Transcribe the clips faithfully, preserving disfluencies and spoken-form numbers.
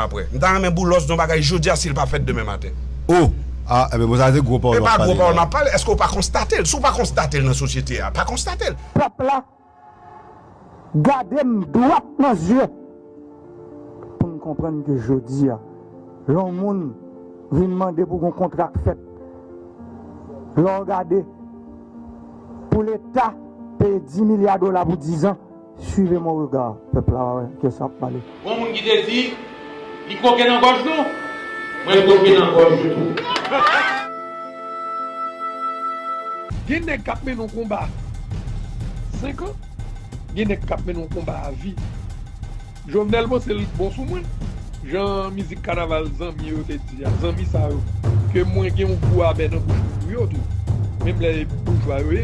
Apre, m ta renmen Boulos di yon bagay jodi a si l pa fèt demen maten. Oh! Ah, enben, bon, sa se gwo pawòl w ap pale la. E pa gwo pawòl m ap pale, èske w pa konstate l? Si w pa konstate l nan sosyete a, pa konstate l. Pèp la, gade m dwat nan zye pou n konprann ke jodi a, lè yon moun vin mande pou gon kontra k fèt, lè w gade pou Leta peye dis milya dola pou diz an, suivez mon regard, pèp la, wè, kiyès ap pale. Gon moun ki te di, li koke nan gòj nou, mwen koke nan gòj ou tou. Gen nèg k ap mennen yon konba senk an, gen nèg k ap mennen yon konba avi. Jovenel panse l bon sou mwen. Jan mizik kanaval zanmi yo te di a, zanmi sa yo, ke mwen gen yon gou abè nan bouch mwen pou yo tou. Menm lè boujwa yo ye,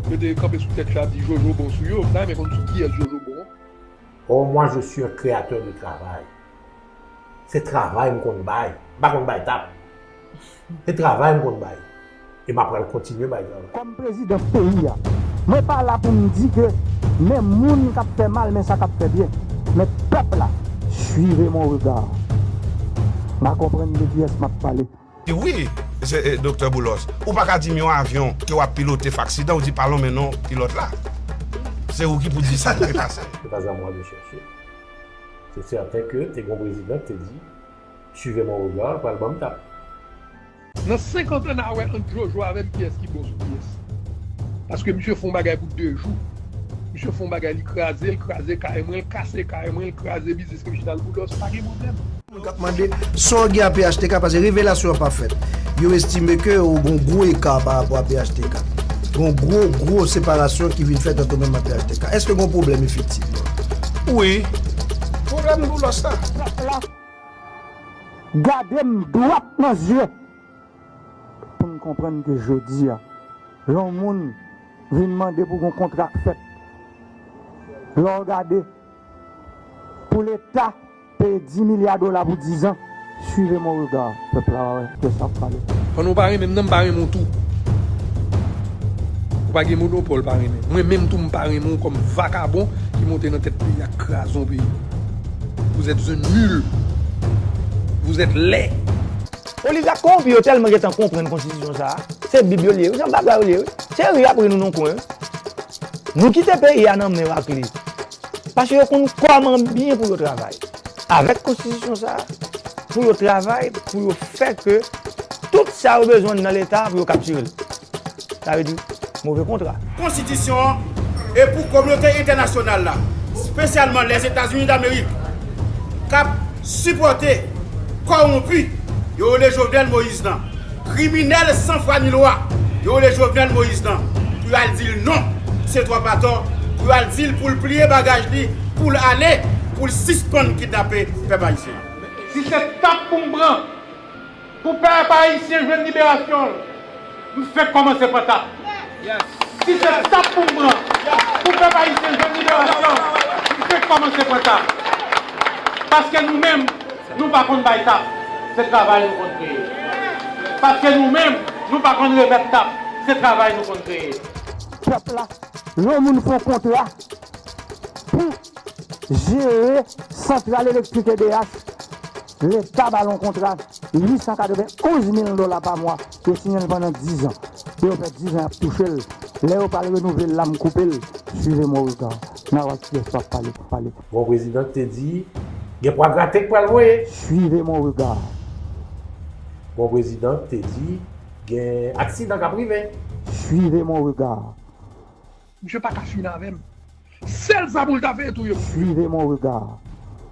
yo te kanpe sou tèt yo ap di Jojo bon sou yo, m ta renmen konn sou kiyès Jojo bon. Or, moi, je suis un créateur de travail. Se travay m konn bay. M pa konn bay tap. Se travay m konn bay. E m ap pral kontinye bay travay. Kòm prezidan peyi a, mwen pa la pou m di ke men moun k ap fè mal, men sa k ap fè byen. Men pèp la, suivez mon regard. M a konprann de kiyès m ap pale. Wi, se, e, Doktè Boulos. Ou pa ka di m yon avyon ke w ap pilote fè aksidan, ou di pa lonmen non pilòt la. Se ou ki pou di sa pou te pase. C'est pas à moi de chercher. C'est certain que te gon prezidan ki te di, suivez mon regard, pral ban m tap. Nan senkant an, n a wè ant Jojo avè m kiyès ki bon sou kiyès. Paske misye fè yon bagay pou de jou. Misye fè yon bagay, li kraze, l kraze kay mwen, l kase kay mwen, l kraze biznis Reginald Boulos, pa gen pwoblèm. Moun k ap mande sa w gen a P H T K, paske revelasyon an pa fèt. Yo estime ke ou gon gwo eka pa rapò a P H T K. Gon gwo, gwo separasyon ki vin fèt ant ou menm ak P H T K. Èske gon pwoblèm efektivman? Wi. Pwoblèm Boulos la. Pèp la, gade m dwat nan zye pou n konprann ke jodi a, lè yon moun vin mande pou gon kontra k fèt, lè w gade pou Leta peye dis milya dola pou diz an, suivez mon regard, pèp la, wè, kiyès ap pale. Pandan w pa renmen m nan, m pa renmen w tou. Ou pa gen monopòl pa renmen. Mwen menm tou, m pa renmen w kòm vakabon ki monte nan tèt peyi a, kraze yon peyi. Vous êtes un nul. Vous êtes laid. Oligak kowonpi yo tèlman gentan konprann konstitisyon sa a. Se bib yo li ye, wi, se yon bagay yo li ye, wi. Se ri y ap ri nou nan kwen, wi. Nou kite peyi a nan men yo ak li. Paske yo konn kòman byen pou yo travay. Avèk konstitisyon sa a, pou yo travay, pou yo fè ke tout sa yo bezwen nan Leta, pou yo kaptire l. Sa vle di, move kontra. Konstitisyon an e pou kominote entènasyonal la, espesyalman Lèzetazini Damerik, k ap sipòte kowonpi yo rele Jovenel Moïse lan, kriminèl san fwa ni lwa yo rele Jovenel Moïse lan, pou y al di l non, se twòp atò, pou y al di l pou l pliye bagaj li, pou l ale, pou l sispann kidnape pèp ayisyen an. Si se tap pou m pran, pou pèp ayisyen jwenn liberasyon l, m fenk kòmanse pran tap. Si se tap pou m pran, pou pèp ayisyen jwenn liberasyon l, m fenk kòmanse pran tap. Paske nou menm, nou pa konn bay tap, se travay nou konn kreye. Paske nou menm, nou pa konn remèt tap, se travay nou konn kreye. Pèp la, lè yon moun fè yon kontra pou jere santral elektrik E D H, Leta ba l yon kontra uit san katrevenn onz mil dola pa mwa. Yo siyen l pandan diz an. E yo fè diz an y ap touche l. Lè yo pral renouvle l la, m koupe l. Suivez mon regard. N a wè kiyès k ap pale, pale. Bon, prezidan te di, gen pwa grate k pral voye. Suivez mon regard. Bon, prezidan te di, gen aksidan k ap rive. Suivez mon regard. Misye pa ka fin avè m. Sèl sa pou l ta fè, e touye m. Suivez mon regard.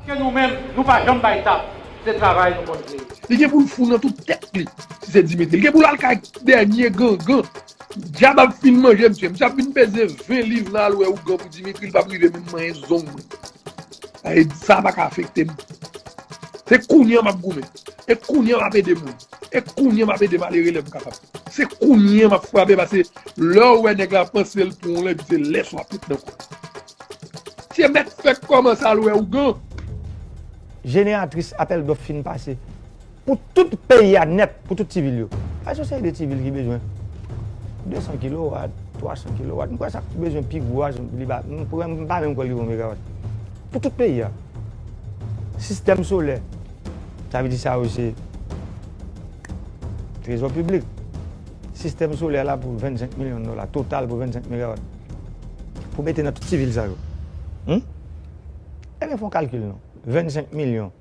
Ke nou menm, nou pa janm bay tap. Se travay nou konn kreye. Li gen pou l fou nan tout tèt li, si se Dimitri. Li gen pou l al kay dènye gangan. Dyab ap fin manje misye. Misye ap vin peze ven liv nan al wè ougan pou Dimitri, li p ap rive menm manyen zong mwen. Ay, sa pa ka afekte m. Se kounye a m ap goumen. E kounye a m ap ede moun. E kounye a m ap ede malere lè m kapab. Se kounye a m ap frape, paske lè w wè nèg la panse l pou yon lendi, se lè swa pit nan kò l. Se mèt fèk kòmanse al wè ougan. Jeneratris apèl dòf fin pase. Pou tout peyi a nèt, pou tout ti vil yo. Pa gen yon seri de ti vil ki bezwen de san kilowat, twa san kilowat. M kwè sa k bezwen pi gwo a, li pa, m kwè, m pa menm kwè li yon megawat. Pou tout peyi a. Sistèm solè, Sa vle di sa yo se trezò piblik. Sistèm solè la pou vennsenk milyon dola, total pou vennsenk megawat. Pou mete nan tout ti vil sa yo. Hmm? Ebyen, fè yon kalkil non. Vennsenk milyon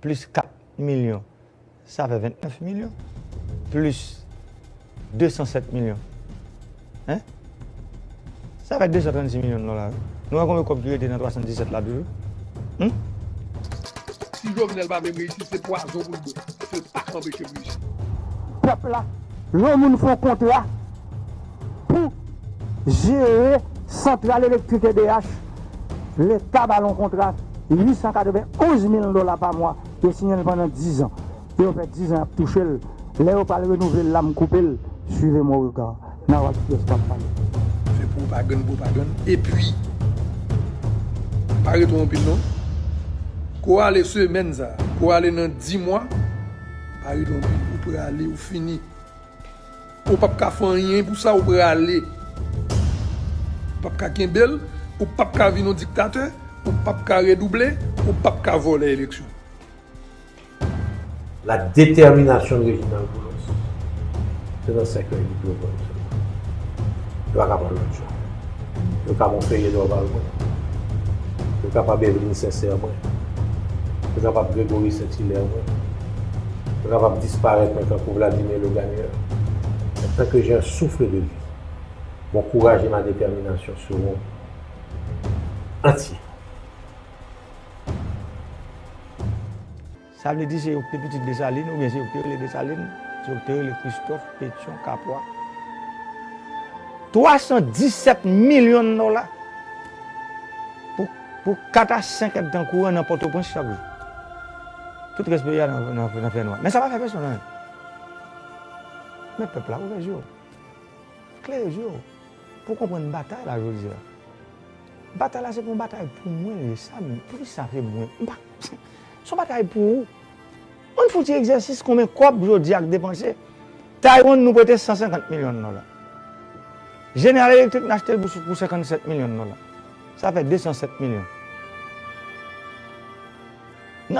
plis kat milyon, sa fè ventnèf milyon. Plis de san sèt milyon. Hein? Sa fè de san trannsis milyon dola, wi. Nou wè konbyen kòb ki rete nan twa san disèt la toujou? Hmm? Si Jovenel pa menm reyisi, se pwazon pou l bwè. Paske l pa ka anpeche m reyisi. Pèp la, lè yon moun fè yon kontra pou jere santral elektrik E D H, Leta ba l yon kontra uit san katrevenn onz mil dola pa mwa. Yo siyen l pandan diz an. Yo fè diz an y ap touche l. Lè yo pral renouvle l la, m koupe l. Suivez mon regard. N a wè kiyès k ap pale. Se pwopagann, pwopagann. Epi, pa ret anpil non. Kou ale semèn sa, kou ale nan dis mwa, pa ret anpil. Ou prale, ou fini. Ou p ap ka fè anyen pou sa, ou prale. Ou p ap ka kenbe l, ou p ap ka vin yon diktatè, ou p ap ka redouble, ou p ap ka vòlè eleksyon. La détermination de Réginald Boulos, se nan sèkèy li pou yo pran misye. Yo pa ka pran lòt jan. Yo ka pran Ferrier Dorval mwen. Yo kapab Eveline Sincère mwen. Yo kapab Grégory Saint-Hilaire mwen. Yo kapab disparèt mwen tankou Vladimir Loganier. Mais tant que j'ai un souffle de vie, mon courage et ma détermination seront entiers. Sa vle di se yo ki te pitit Desalin, oubyen se yo ki te rele Desalin, se yo ki te rele Christophe, Pétion, Capois. Twa san disèt milyon dola pou, pou kat a senk èdtan kouran nan Pòtoprens chak jou. Tout rès peyi a nan, nan, nan fènwa. Men sa pa fè pèsonn anyen. Men pèp la, ouvè je w. Klere je w pou w konprann batay la jodi a. Batay la se pou yon batay pou mwen li ye, sa m, poukisa se mwen? M pa, se yon batay pou ou. Ann fouti egzèsis konbyen kòb jodi a k depanse. Taiwan nou prete san senkant milyon dola. General Electric n achte l pou, pou senkannsèt milyon dola. Sa fè de san sèt milyon.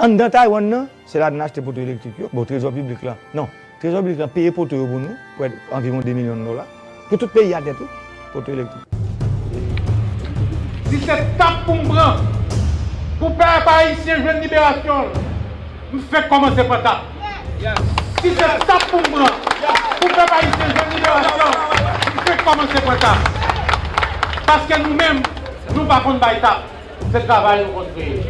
Anndan Taiwan nan, se la n achte poto elektrik yo. Bon, trezò piblik la, non. Trezò piblik la peye poto yo pou nou, pou anviwon de milyon dola. Pou tout peyi a nèt, wi, poto elektrik. Si se tap pou m pran, pou pèp ayisyen jwenn liberasyon l, m fenk kòmanse pran tap. Si se tap pou m pran, pou pèp ayisyen jwenn liberasyon l, m fenk kòmanse pran tap. Paske nou menm, nou pa konn bay tap. Se travay nou konn kreye.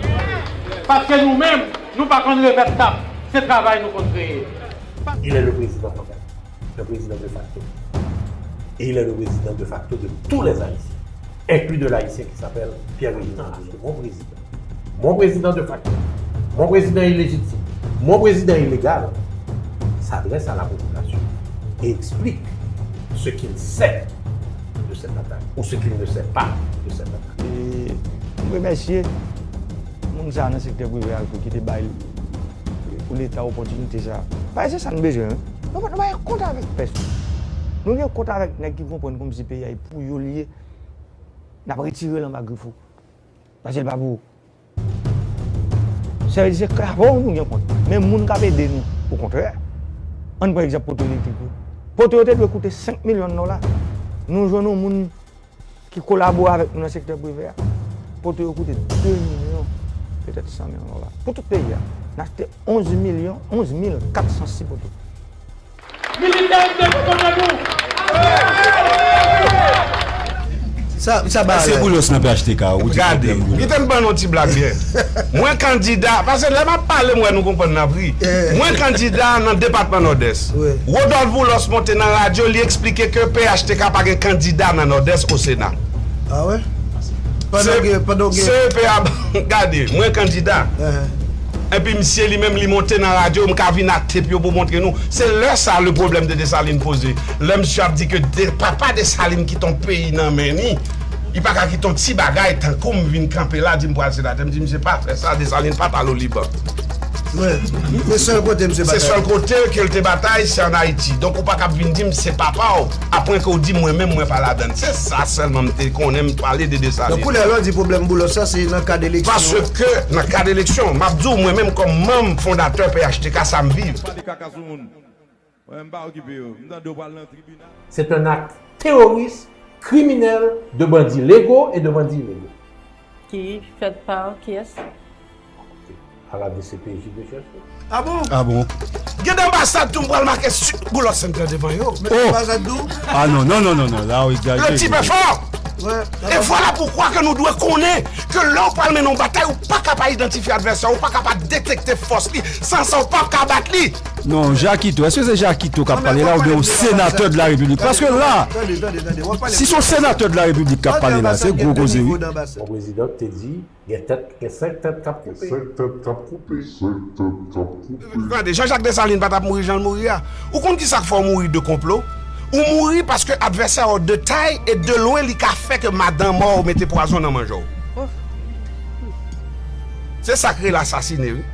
Paske nou menm, nou pa konn remèt tap. Se travay nou konn kreye. Il est le président fantasme, le président de facto. Et il est le président de facto de tous les Haïtiens, inclus de l'Haïtien qui s'appelle Pierre Réginald Boulos, mon président. Mon président de facto, mon président illégitime, mon président illégal s'adresse à la population et explique ce qu'il sait de cette attaque ou ce qu'il ne sait pas de cette attaque. E m remèsye moun sa a nan sektè prive a tou ki te bay pou Leta opòtinite sa a. Paske se sa n bezwen, wi. Nou pa, nou pa gen kont avèk pèsonn. Nou gen kont avèk nèg ki konprann kòmsi peyi a e pou yo li ye. N ap retire l anba grif ou. Paske l pa pou ou. Sa vle di se klavò nou gen kont. Men moun k ap ede nou, okontrè. Ann pran egzanp poto elektrik yo. Poto yo te dwe koute senk milyon dola. Nou jwenn yon moun ki kolabore avèk nou nan sektè prive a. Poto yo koute de milyon, petèt san milyon dola. Pou tout peyi a, n achte onz milyon, onz mil kat san sis poto. Militè, m dekontan nou. Sa, sa ba Èske la. Boulos nan P H T K, ou di Gade, pwoblèm Boulos. Kite m ban nou ti blag byen. Mwen kandida, paske lè m ap pale, m wè nou konprann n ap ri. Eh. Mwen kandida nan depatman Nòdès. Wi. Rodolphe Boulos monte nan radyo, li eksplike ke P H T K pa gen kandida nan Nòdès o Sena. Ah wi? Pandan Se, gen, pandan gen C E P a, gade, mwen kandida. Eh. Epi misye li menm li monte nan radyo, m ka vin ak tep yo pou montre nou. Se lè sa le problème de Dessalines poze. Lè misye ap di ke de, papa Dessalines kite yon peyi nan men ni, li pa ka kite yon ti bagay tankou m vin kanpe la, di m pral senatè. M di misye pa fè sa, Dessalines pa t al o Liban. Mwen, se sèl kote m se batay. Se sèl kote ke l te batay, se ann Ayiti. Donk, ou pa kab vin di m se papa w, apre ke w di mwen menm, mwen pa ladann. Se sa sèlman m te konnen, m pale de Desalin. Donk, kounye a la, w di pwoblèm Boulos sa, se nan kad eleksyon. Paske, nan kad eleksyon, m ap di w, mwen menm, kòm manm fondatè P H T K, sa m viv. Pale kaka sou moun. Mwen, m pa okipe yo. M tande yo pral nan tribinal. C'est un acte terroriste, criminel, de bandits légaux et de bandits illégaux. Ki fèt pa kiyès? À la D C P J de chèche. Ah bon? Ah bon? Gen de anbasad tou m pral make Boulos Center devan yo. Oh! Anbasad tou? Ah non, non, non, non, non, la ou egzajere. Le type est fort! E vwala poukwa ke nou dwe konnen ke lè w pral mennen yon batay, ou pa ka pa idantifye advèsè, ou pa ka pa detekte fòs li, san sa ou pa ka bat li. Non, Jakito, èske se Jakito k ap pale la oubyen yon senatè de la Repiblik? Paske la, si se yon senatè de la Repiblik k ap pale la, se gwo koze, wi. Bon, prezidan te di, gen tèt, gen senk tèt k ap koupe. Senk tèt k ap koupe. Senk tèt k ap koupe. Tande, Jean-Jacques Dessalines pa t ap mouri jan l mouri a. Ou konn ki sa k fè w mouri de konplo? Ou mouri paske advèsè w de tay e de lwen li ka fè ke madan mò w mete pwazon nan manje w. Se sa k rele asasine, wi.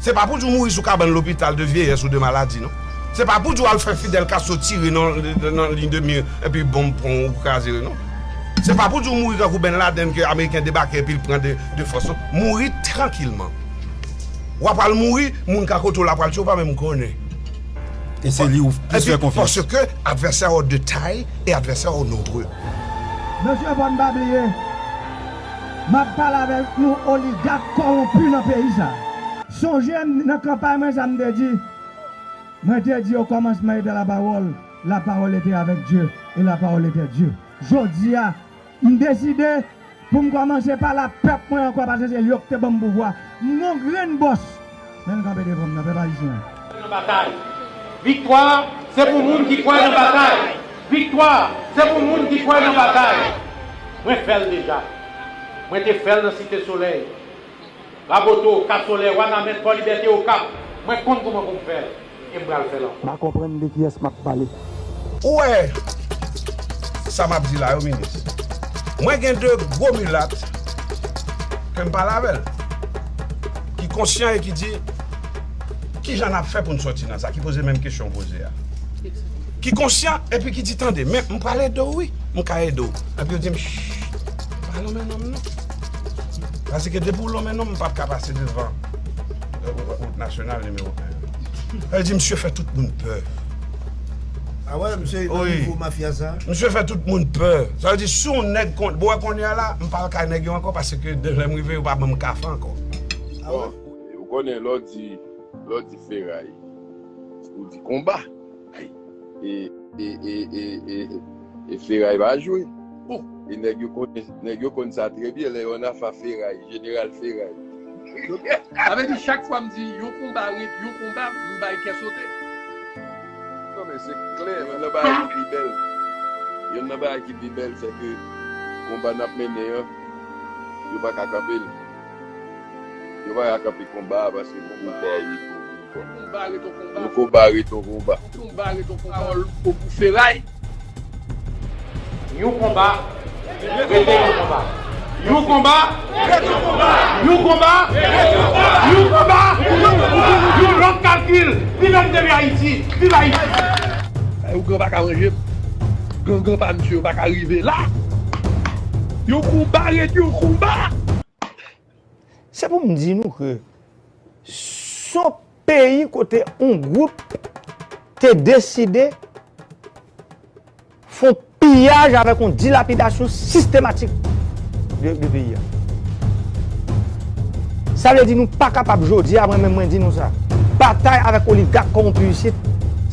Se pa pou di w mouri sou kabann lopital de vyeyès ou de maladi, non. Se pa pou di w al fè Fidel Castro tire nan, nan liy de mi epi bonm pran w kraze, non. Se pa pou di w mouri tankou Ben Laden ke Ameriken debake epi l pran de, de fòs, non. Mouri trankilman. W ap al mouri, moun ka kote w la pral tchwe, w pa menm konnen. E se li ou plis fè konfyans. Paske advèsè w de tay e advèsè w nonbre. Mesye, fò n pa bliye, m ap pale avèk yon oligak kòwonpi nan peyi sa. Sonje m nan kanpay mwen sa m te di. Mwen te di okòmansman était la parole, la parole était avec Dieu, et la parole était Dieu. Jodi a, m deside pou m kòmanse pale a pèp mwen ankò, paske se yo ki te ban m pouvwa. M gon grenn bòs, men m kanpe devan m nan, pèp ayisyen. Nan batay. Viktwa, se pou moun ki kwè nan batay. Viktwa, se pou moun ki kwè nan batay. Mwen fè l deja. Mwen te fè l nan Site Solèy. Raboto, Kasolè, Wanament, Fò Libète, Okap, mwen konn kòman pou m fè l, e m pral fè l ankò. M pa konprann de kiyès m ap pale. Ou wè sa m ap di la yo, minis? Mwen gen de gwo milat ke m pale avè l, ki konsyan e ki di, "Kijan n ap fè pou n sòti nan sa?" Ki poze menm kesyon w poze a. Ki konsyan, epi ki di, "Tande, men m pral ede w, wi, m ka ede w." Epi yo di m, "Chh, pa lonmen non m, non." Paske depi w lonmen non m, m p ap ka pase devan, euh, wout nasyonal nimewo en. Sa vle di, misye fè tout moun pè. Ah wè, misye nan nivo mafya sa? Misye fè tout moun pè. Sa vle di, si yon nèg kon, bon, kounye a la, m pa ka nèg yo ankò, paske de lè m rive, yo pa ban m kafe ankò. Ah wè? Bon, ou konnen, lè w di, lè w di feray, ou di konba. E, e, e, e, e, e feray pa jwe. Bon, e nèg yo konnen, nèg yo konn sa trè byen, lè yo nan afa feray, jeneral feray. Sa vle di chak fwa m di yon konba ret yon konba, m bay kè sote. Non, men se klè, youn nan bagay ki pi bèl. Youn nan bagay ki pi bèl, se ke konba n ap mennen an, yo pa ka kanpe l. Yo pa ka kanpe konba a, paske konba a ret yon konba. Yon konba ret yon konba. Yon konba ret yon konba. Yon konba ret yon konba. Yon konba rete yon konba. Yon konba rete yon konba. Yon konba rete yon konba. Yon konba rete yon konba. Yon lòt kalkil. Viv M T V Ayiti. Viv Ayiti. Ay, ougran pa ka manje m. Gangan pa misye yo pa ka rive la. Yon konba ret yon konba. Se pou m di nou ke s on peyi kote yon gwoup te deside fè yon piyaj avèk yon dilapidasyon sistematik de, de peyi a. Sa vle di nou pa kapab jodi a, mwen menm mwen di nou sa. Batay avèk oligak kòwonpi isit,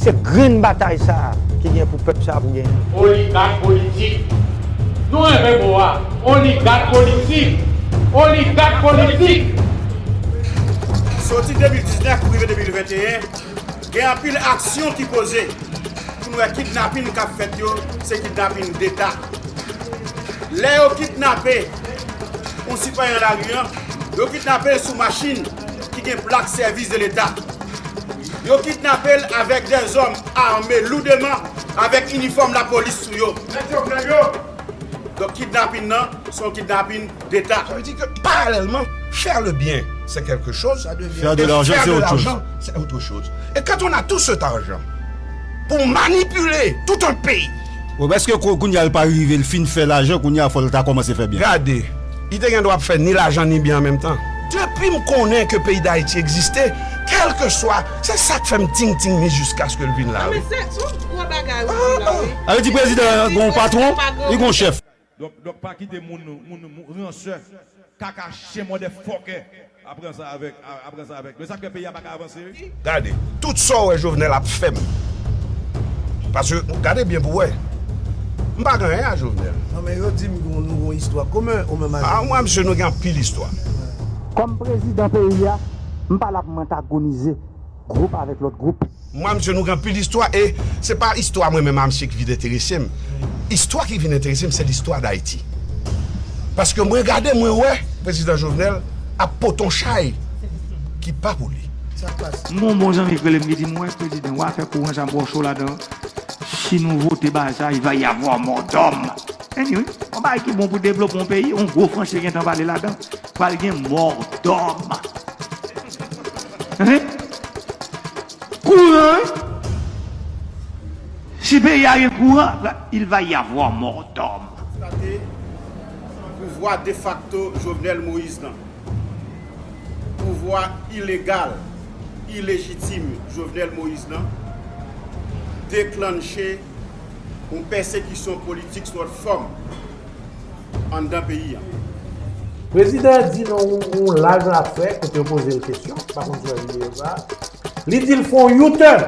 se grenn batay sa a ki gen pou pèp sa a pou genyen. Oligak politik. Nou renmen mo a. Oligak politik. Oligak politik. Soti de mil diznèf pou rive de mil venteyen, gen anpil aksyon ki poze. Pou nou wè kidnapin k ap fèt yo, se kidnapin deta. Lè yo kidnape yon sitwayen nan lari an, yo kidnape l sou machin ki gen plak sèvis de leta. Yo kidnape l avèk dèzòm ame loudeman, avèk inifòm lapolis sou yo. Donk, kidnapin nan, se yon kidnapin deta. Sa vle di ke, paralèlman, faire le bien. c'est quelque chose. Faire de l'argent, c'est autre chose. C'est autre chose. Et quand on a tout cet argent pour manipuler tout un pays. Bon, èske kounye a l pa rive, l fin fè lajan, kounye a fò l ta kòmanse fè byen? Gade, li te gen dwa ap fè ni lajan ni byen an menm tan. Depi m konnen ke peyi Dayiti egziste, kèlkeswa, se sa k fè m ting ting ni jiskaske l vin la, wi. Men se yon gwo bagay ou di la, wi. Sa vle di prezidan an gen yon patwon, li gen yon chèf. Donk, donk pa kite moun, moun, moun ransè, kaka, chen, motherfucker ap pran sa avèk, ap pran sa avèk. Men sa k fè peyi a pa ka avanse, wi. Gade, tout sa w wè Jovenel ap fè m. Paske, gade byen pou w wè. M pa gen anyen a Jovenel. Non, men yo di m nou gen yon istwa komen, ou menm avèk. Ah, mwen, mesye, nou gen anpil istwa. Kòm prezidan peyi a, m pa la pou m antagonize gwoup avèk lòt gwoup. Mwen, mesye, nou gen anpil istwa, e se pa istwa mwen menm a misye ki vin enterese m. Istwa ki vin enterese m, se listwa Dayiti. Paske mwen gade, mwen wè prezidan Jovenel ap pote yon chay ki pa pou li. M gon bon zanmi k rele m ki di m, "Wè prezidan, w a fè kouran sa m bò cho ladan. Si nou vote bagay sa, il va y avoir mort d'homme." Anyway, yon bagay ki bon pou devlope yon peyi, yon gwo franchi gentan pale ladan. Pral gen mort d'homme. Hein? Kouran, wi. Si peyi a gen kouran, il va y avoir mort d'homme. Konstate pouvwa defakto Jovenel Moïse lan, pouvwa ilegal, ilejitim Jovenel Moïse lan, deklanche yon pèsekisyon politik sou lòt fòm anndan peyi a. Prezidan an di nan yon, yon live l ap fè, kote yo poze l kesyon, m pa konn si w wè videyo sa a. Li di l fè yon U-turn.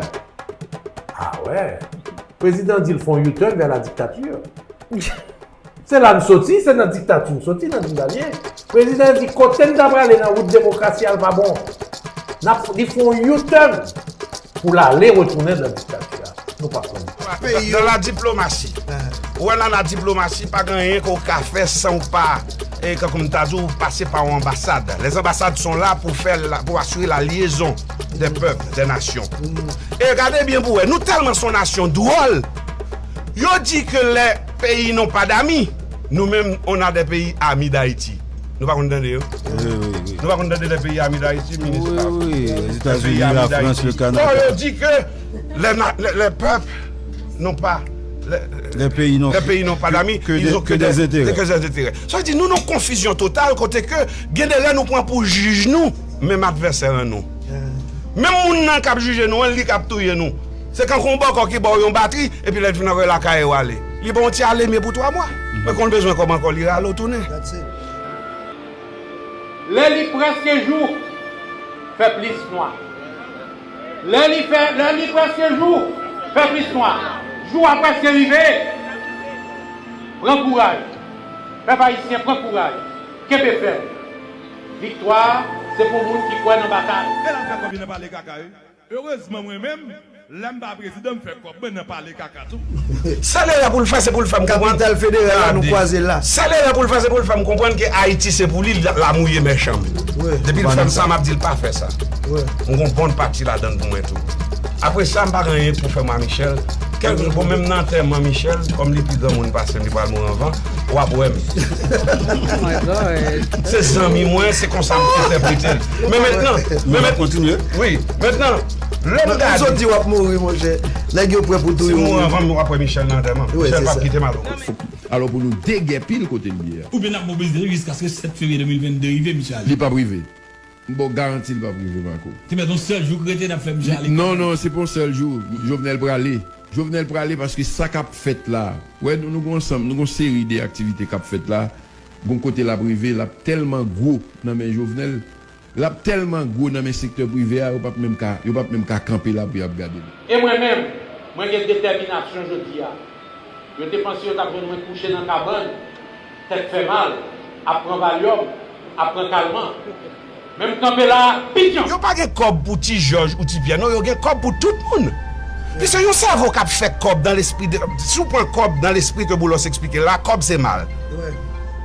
Ah ouais. Prezidan an di l fè yon U-turn vers la dictature. Se la n soti, se nan diktati n soti, nan Duvalier. Prezidan an di kote n ta prale nan wout demokrasi a l pa bon. N ap, li fè yon U-turn pou l ale retounen nan diktati a. Nou pa konn. Dans la diplomatie. Ou wè nan la diplomasi, pa gen anyen ke w ka fè san w pa, e, kankou m ta di w, pase pa yon anbasad. Les ambassades sont là pour faire la, pour assurer la liaison des peuples, des nations. E gade byen pou wè, nou tèlman se yon nasyon dwòl, yo di ke les pays n'ont pas d'amis, nous-mêmes, on a des pays amis d'Haïti. Nou pa konn tande yo? Wi, wi, wi. Nou pa konn tande les pays amis d'Haïti, minis? Wi, wi, Etazini, Lafrans, le Kanada. Bon, yo di ke les, na- les, les peuples n'ont pas, les, les pays n'ont, les pays n'ont pas d'amis, ils ont que des intérêts. Que des intérêts. Sa vle di, nou nan konfizyon total, kote ke gen de lè nou pran pou jij nou, menm advèsè an nou. Menm moun nan k ap jije nou an, li k ap touye nou. Se kankou yon bòkò ki ba w yon batri, epi lè l fin antre lakay ou ale. Li ba w yon ti alemye pou twa mwa. Men kon l bezwen kòb ankò, li rale w tounen. Lè li prèske jou, fè plis nwa. Lè li fè, lè li prèske jou, fè plis nwa. Jou a prèske rive. Pran kouraj. Pèp ayisyen, pran kouraj. Kenbe fèm. Viktwa, se pou moun ki kwè nan batay. E l ap fè kòb li nan pale kaka, wi. Erezman mwen menm, lè m pa prezidan, m fè kòb mwen nan pale kaka tou. Sèl erè pou l fè, se pou l fè m konprann. Kapital federal la, nou kwaze la. Sèl erè pou l fè, se pou l fè m konprann ke Ayiti se pou li, l a mouye mèchan m. Depi l fè m sa, m ap di l pa fè sa. M gon bon pati ladan l pou mwen tou. Apre sa, m pa gen anyen pou fè m a Michel. Kèlke, bon, menm nan antèman Michel, kòm li pi granmoun pase m, li pral mouri anvan, w ap wè m. Se zanmi mwen, se konsa m entèprete l. Men mentnan, men mentnan, wi, mentnan, lè m gade. Sot di w ap mouri, monchè. Nèg yo prè pou touye w. Si m mouri anvan m, w ap wè Michel nan antèman. Michel p ap kite m alò. Alò pou nou degèpi l kote l ye a. Oubyen n ap mobilize nou jiskaske sèt fevriye de mil vennde rive, Michel. Li p ap rive. M ba w garanti l p ap rive, Marco. Ti mèt yon sèl jou k rete n ap fè misye ale. Non, non, se pa yon sèl jou. Jovenel prale. Jovenel prale paske sa k ap fèt la. Wè, nou, nou gon ansanm, nou gon seri de aktivite k ap fèt la. Gon kote l ap rive, l ap tèlman gwo nan men Jovenel. L ap tèlman gwo nan men sektè prive a, yo p ap menm ka, yo p ap menm ka kanpe la pou y ap gade l. E mwen menm, mwen gen detèminasyon jodi a. Yo te panse yo t ap jwenn mwen kouche nan kabann, tèt fè mal, ap pran valyòm, ap pran kalman. Men m kanpe la, pi djan. Yo pa gen kòb pou Ti Jòj ou Ti Pyè, non, yo gen kòb pou tout moun. Piske yon sèvo k ap fè kòb dans l'esprit de, si w pran kòb dans l'esprit ke Boulos eksplike la, kòb se mal.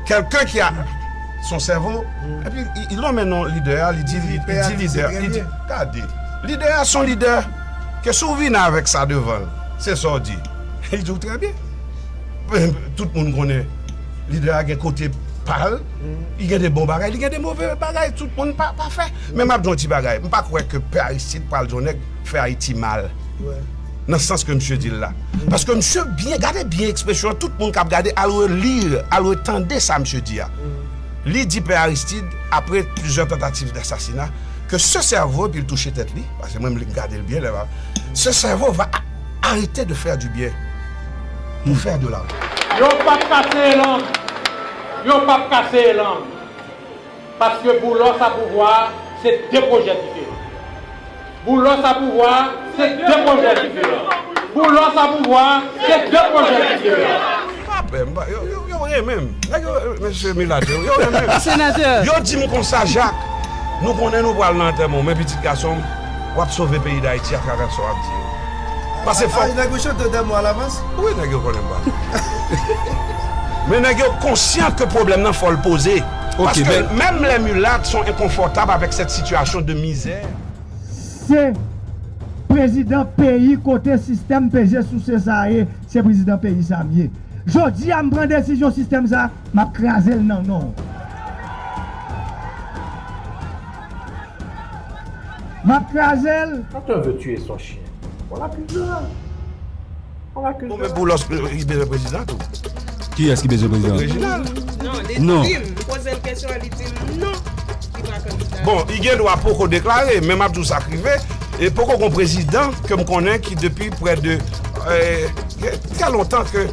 Quelqu'un qui a son cerveau, epi, il, il nomme non lidè a, li di, li, li di lidè, li di, gade, lidè a se yon lidè ke si w vini avèk sa devan l, se sa w di. Li di w trè byen. Tout moun konnen lidè a gen kote pa l, li gen de bon bagay, li gen de move bagay, tout moun pa, pa fè. Men m ap di yon ti bagay, m pa kwè ke Pè Aristide pral di yon nèg fè Ayiti mal. Nan sans ke misye di l la. Paske misye byen, gade byen ekspresyon an, tout moun k ap gade, al reli, al retande sa misye di a. Li di Pè Aristide, apre plizyè tantativ dasasina, ke ce cerveau, epi l touche tèt li, paske mwen, m gade l byen, lè, ce cerveau va a- arrêter de faire du bien pour faire de l'argent. Yo p ap kase lang. Yo p ap kase lang. Paske Boulos a pouvwa a, se de pwojè diferan. Boulos a pouvwa a, se de pwojè diferan. Boulos a pouvwa a, se de pwojè diferan. M pa pè, m pa, yo, yo, yo renmen m. Nèg yo, mesye milat yo, yo renmen m. Senatè. Yo di m konsa, Jak, nou konnen nou pral nan antèman w, men pitit gason m, w ap sove peyi Dayiti atravè sa w ap di yo. Pase fòk. Ay, nèg yo chante dèmo alavans? Wi, nèg yo konnen m pa. Men nèg yo konsyan ke pwoblèm nan fò l poze. Ok, paske menm lè milat sont inconfortables avec cette situation de misère. Se prezidan peyi kote sistèm peze souse sa a ye, se prezidan peyi sa a m ye. Jodi a, m pran desizyon sistèm sa a, m ap kraze l nan non w. M ap kraze l. Quand on veut tuer son chien, on l'accuse de rien. On l'accuse de rien. Bon, men Boulos, euh, li bezwen prezidan tou. Kiyès ki bezwen prezidan? Reginald. Non, li di m, m poze l kesyon an, li di m non, li pa kandida. Bon, li gen dwa poko deklare, men m ap di w sa k rive, e poko gon prezidan ke m konnen ki depi prè de, euh, trè lontan ke,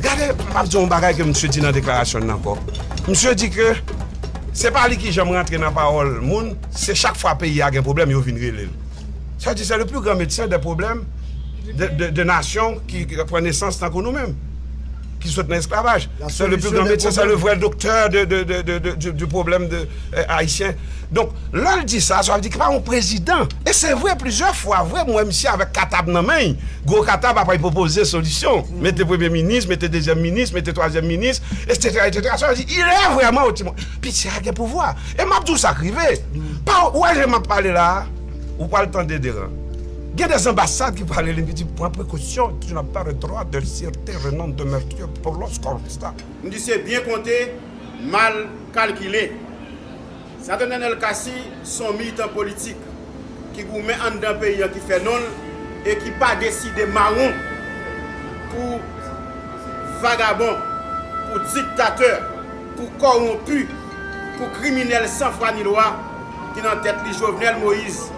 gade, m ap di w yon bagay ke misye di nan deklarasyon l nan ankò. Misye di ke se pa li ki janm rantre nan pawòl moun, se chak fwa peyi a gen pwoblèm, yo vin rele l. Sa di, c'est le plus grand médecin des problèmes de, de, de nations qui, qui pran nesans tankou nou menm, ki sot nan esklavaj. C'est le plus grand médecin, c'est le vrai docteur de, de, de, de, de, du, du problème de, euh, haïtien. Donk, lè l di sa, sa vle di ki pa yon prezidan. E se vre, plizyè fwa, vre, m wè misye avèk katab nan men l, gwo katab, apre l pwopoze solisyon. Mete premye minis, mete dezyèm minis, mete twazyèm minis, etsetera, etsetera. Sa vle di, il est vraiment au timon. Piti a gen pouvwa. E m ap di w sa k rive. Pa, ou wè jan m ap pale la a, ou pral tande deran. Gen de anbasad ki pral rele m, ki di, pran prekosyon, tu n'as pas le droit de citer le nom de Monsieur Boulos Constant. M di se byen konte, mal kalkile. Saturnine Elkassi se yon militan politik ki goumen anndan peyi an, ki fè non l e ki pa deside mawon pou vagabon, pou diktatè, pou kòwonpi, pou kriminèl san fwa ni lwa ki nan tèt li, Jovenel Moïse,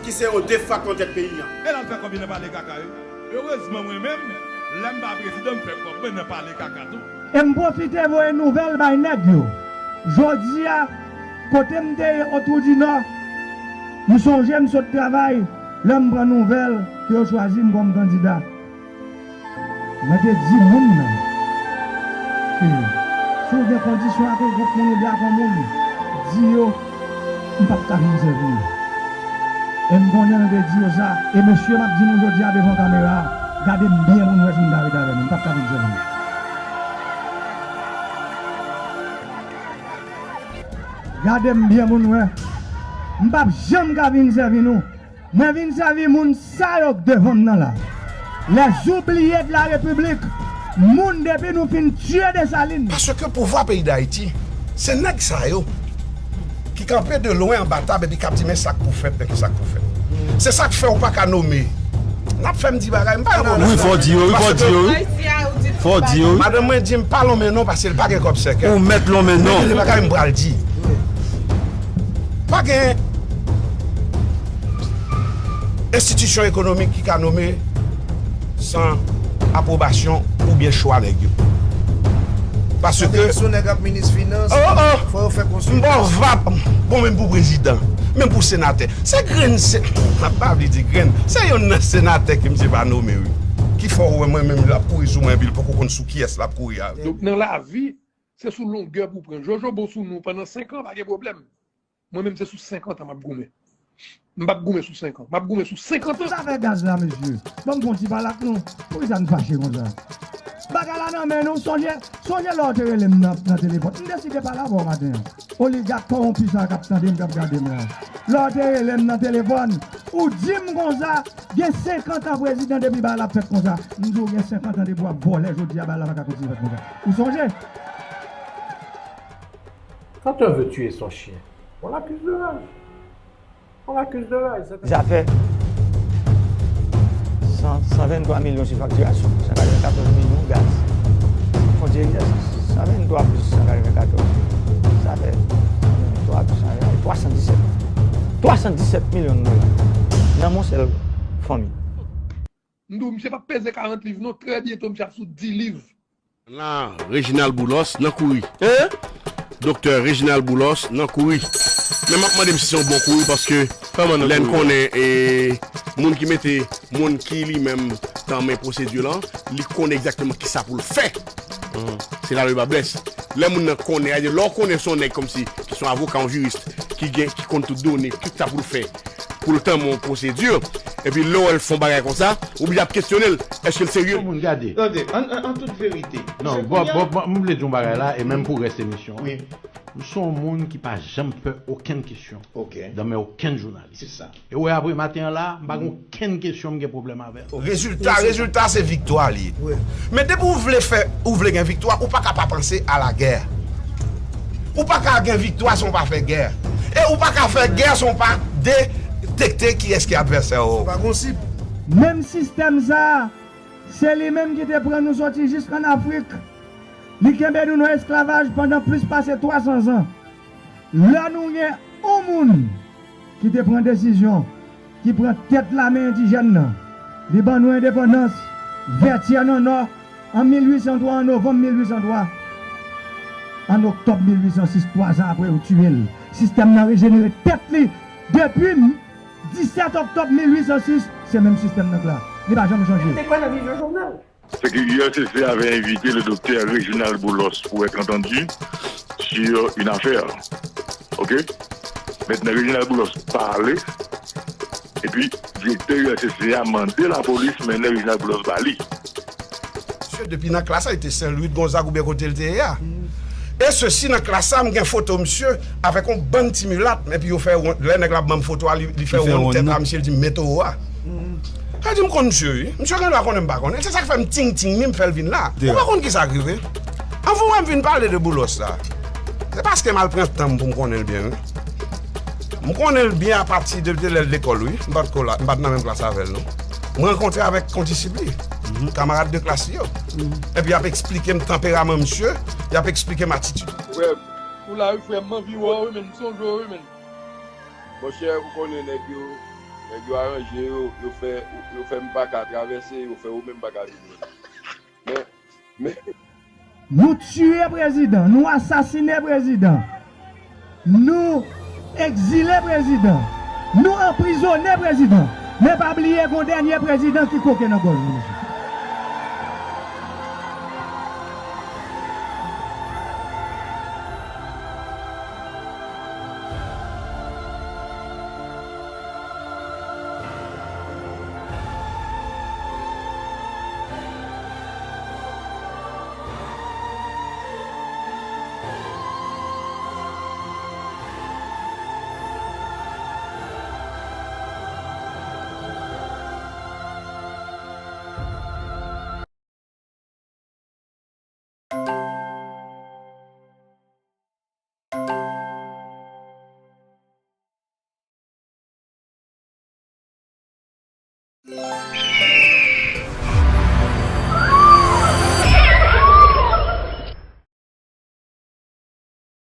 ki se yon defakto nan tèt peyi an. E l ap fè kòb li nan pale kaka, wi. Erezman, mwen menm, lè m pa prezidan, m fè kòb mwen nan pale kaka tou. E m pwofite voye nouvèl bay nèg yo. Jodi a, kote m te ye Otwoudinò, m sonje m sot travay, lè m pran nouvèl ke yo chwazi m kòm kandida. Mwen te di moun nan ke si w gen kondisyon ak yon gwoup moun oubyen ak yon moun, di yo m p ap ka vin sèvi yo. E m konnen nou te di yo sa, e mesye, m ap di nou jodi a devan kamera a, gade m byen pou nou wè si m ka ret avè nou, m p ap ka vin sèvi nou. Gade m byen pou nou wè, m p ap janm ka vin sèvi nou. Mwen vin sèvi moun sa yo k devan m nan la. Les oubliés de la République, moun depi nou fin tiye Desalin. Paske pouvwa peyi Dayiti, se nèg sa yo ki kanpe de lwen anba tab epi k ap di, men sa k pou fèt, men ki sa k pou fèt. Se sa k fè w pa ka nome. N ap fè m di bagay, m pa yon bon... Wi, fò w di yo, wi, fò w di yo, wi. Fò w di yo, wi. Madanm mwen di m pa lonmen non paske l pa gen kòb sèkè. Ou mèt lonmen non. Men gen de bagay m pral di. Pa gen enstitisyon ekonomik ki ka nome san apwobasyon oubyen chwa nèg yo. Paske... Sa te sou nèg ap minis finans, oh, oh, fò yo fè konsiltasyon. M ba w vap, bon, menm pou prezidan, menm pou senatè. Se grenn se-, m ap pa vle di grenn, se yonn nan senatè ke misye pa nome, wi. Ki fè w wè mwen menm l ap kouri sou mwen, epi l poko konn sou kiyès l ap kouri a. Donk, nan lavi, se sou longè pou w pran. Jojo bon sou nou pandan senk an, pa gen pwoblèm. Mwen menm, se sou senkant an m ap goumen. M p ap goumen sou senk an. M ap goumen sou senkant an. Tout afè gaz la, mesye. Ban m fè yon ti pale ak nou. Poukisa n fache konsa? Bagay la nan men nou. Sonje, sonje lè w te rele m nan, nan telefòn. M deside pale avè w maten an. Oligak kòwonpi sa k ap tande m, k ap gade m la. Lè w te rele m nan telefòn, ou di m konsa, gen senkant an prezidan depi bagay la ap fèt konsa. M di w gen senkant an depi w ap vòlè, jodi a bagay la pa ka kontinye fèt konsa. Ou sonje? Quand on veut tuer son chien, on l'accuse de rage. On l'accuse de rage. Zafè san, san venntwa milyon sou faktirasyon, san katrevenkatòz milyon gaz. Fwontyè egzèsis, san venntwa plis san katrevenkatòz. Sa fè san venntwa plis san katrevenkatòz, twa san disèt. Twa san disèt milyon dola nan men yon sèl fanmi. M di w, misye p ap peze karant liv non, trè byento misye ap sou dis liv. La, Reginald Boulos nan kouri. Hein? Doktè Reginald Boulos nan kouri. Men m ap mande m si se yon bon kouri paske lè n konnen e, moun ki mete, moun ki li menm tanmen pwosedi lan, li konnen egzakteman kisa pou l fè. Se la lè l pa blès. Lè moun nan konnen, lè w konnen se yon nèg kòmsi, ki se yon avoka, yon jiris, ki gen, ki konn tout done, ki sa pou l fè. Pou l tanmen yon pwosedè, epi lè w wè l fè yon bagay konsa, ou oblije ap kesyone l, èske l serye? Yon moun gade. Tande, an, an, an tout verite. Non, bon, bon, bon, m vle di yon bagay la, e menm pou rès emisyon an. Wi. M se yon moun ki pa janm pè okenn kesyon. Ok. Nan men okenn jounalis. Se sa. E w wè apre maten an la, m pa gen okenn kesyon m gen pwoblèm avè l. Rezilta, rezilta se viktwa li ye. Men depi w vle fè, ou vle gen viktwa, ou pa ka pa panse a lagè. Ou pa ka gen viktwa san w pa fè gè. E ou pa ka fè gè san w pa detekte kiyès ki advèsè w. Pa gon sib. Menm sistèm sa a, se li menm ki te pran nou soti jis ann Afrik. Li kenbe nou nan esklavaj pandan plis pase twa san zan. Lè nou gen yon moun ki te pran desizyon, ki pran tèt lame endijèn nan, li ban nou endepandans, Vètyè nan Nò, an mil uit san twa, an novanm mil uit san twa. An oktòb mil uit san sis, twa zan apre, yo tiye l. Sistèm nan rejenere tèt li depi disèt oktòb mil uit san sis, se menm sistèm nan k la. Li pa janm chanje. Te kwè nan vizyon Jovenel. C'est que U R C C avait invité le docteur Réginald Boulos pour être entendu sur une affaire. OK? Maintenant, Réginald Boulos pale, epi direktè U R C C a mande lapolis mennen Réginald Boulos ba li. Misye, depi nan klas la, li te Sen Lwi, Gonzag oubyen kote l te ye a. E sesi, nan klas la, m gen foto misye avèk yon bann ti milat, epi yo fè won, lè nèg la ban m foto a, li, li fè wonn tèt la, misye, li di m, "Men towo a." Sa di m konn misye, wi. Misye gen dwa konnen m pa konnen. Se sa k fè m ting ting li, m fè l vin la. Ou pa konn ki sa k rive. Anvan w wè m vin pale de Boulos la, se paske m al pran tan m pou m konnen l byen, wi. M konnen l byen apati de, de lè l lekòl, wi. M pa t ko la, m pa t nan menm klas avè l, non. M rankontre avèk kondisip li, kamarad de klas li yo. Epi y ap eksplike m tanperaman misye, y ap eksplike m atitid. Frè m, ou la wi frè m, m anvi wè w wi, men m sonje w wi, men. Monchè, ou konnen nèg yo, nèg yo aranje yo, yo fè, yo fè m pa ka travèse, yo fè ou menm pa ka vini. Men, men, Nou tiye prezidan, nou asasine prezidan, nou egzile prezidan, nou anprizone prezidan. Men pa bliye gon dènye prezidan ki koke nan gòj li, mesye.